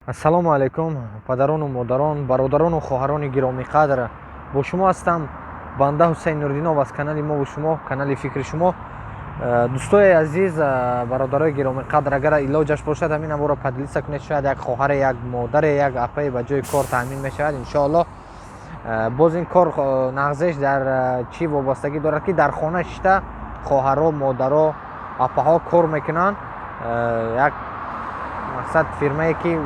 Ассалому алайкум, падарону модарон, бародарону хоҳарони гиромиқадр. Бо шумо ҳастам банда Ҳусайн Нуриддинов аз канали мову шумо, канали фикри шумо. Дӯстои азиз, бародарои гиромиқадр, агар илоҷаш бошад, ҳамин наворо поделиться кунед. Шояд як хоҳаре, як модаре, як апае ба ҷои кор таъмин мешавад, иншоаллоҳ. Боз ин кор нағзеш дар чӣ вобастагӣ дорад, ки дар хона шишта хоҳаро, модаро, апаҳо кор мекунанд. Як мақсад, фирмае ки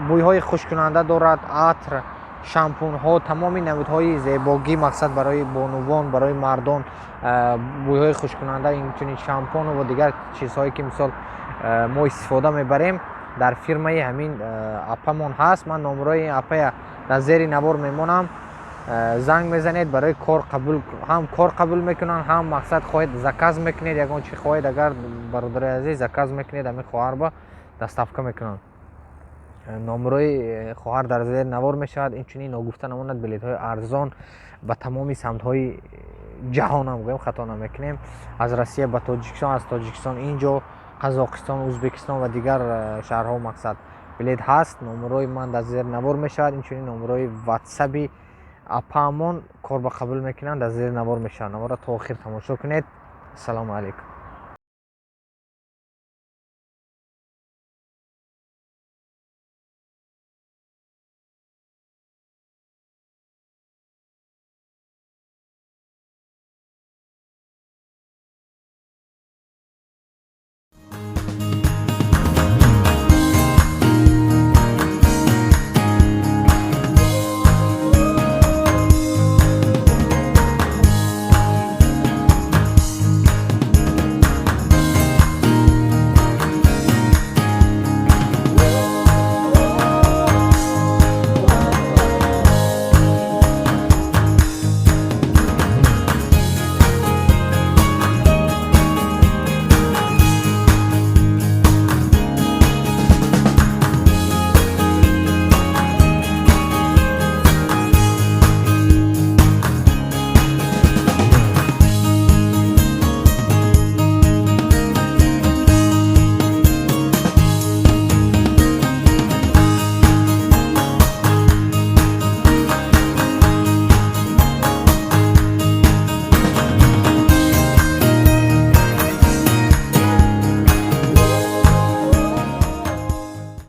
бӯйҳои хушкунанда дорад, атр, шампунҳо, тамоми намудҳои зебогӣ, мақсад барои бонувон, барои мардон бӯйҳои хушкунанда, инчунин шампуну ва дигар чизҳое ки мисол мо истифода мебарем, дар фирмаи ҳамин апамон ҳаст. Ман номерои апая дар зери навор мемонам, занг мезанед барои кор қабул, ҳам кор қабул мекунанд, ҳам мақсад хоҳед, заказ мекунед, ягон чи хоҳед, агар, бародари азиз, заказ мекунед, ҳамин хоҳарба доставка мекунанд. Номерои хоҳар дар зери навор мешавад. Инчунин ногуфта намонад, билетҳои арзон ба тамоми самтҳои ҷаҳонам гӯем, хато намекунем, аз Россия ба Тоҷикистон, аз Тоҷикистон инҷо, Қазоқистон, Ӯзбекистон ва дигар шаҳрҳо мақсад билет ҳаст. Номерои ман дар зери навор мешавад, инчунин номерои ватсаби апаамон, кор ба қабул мекунанд, дар зери навор мешавад. Наворро то охир тамошо кунед. Ассалому алайкум.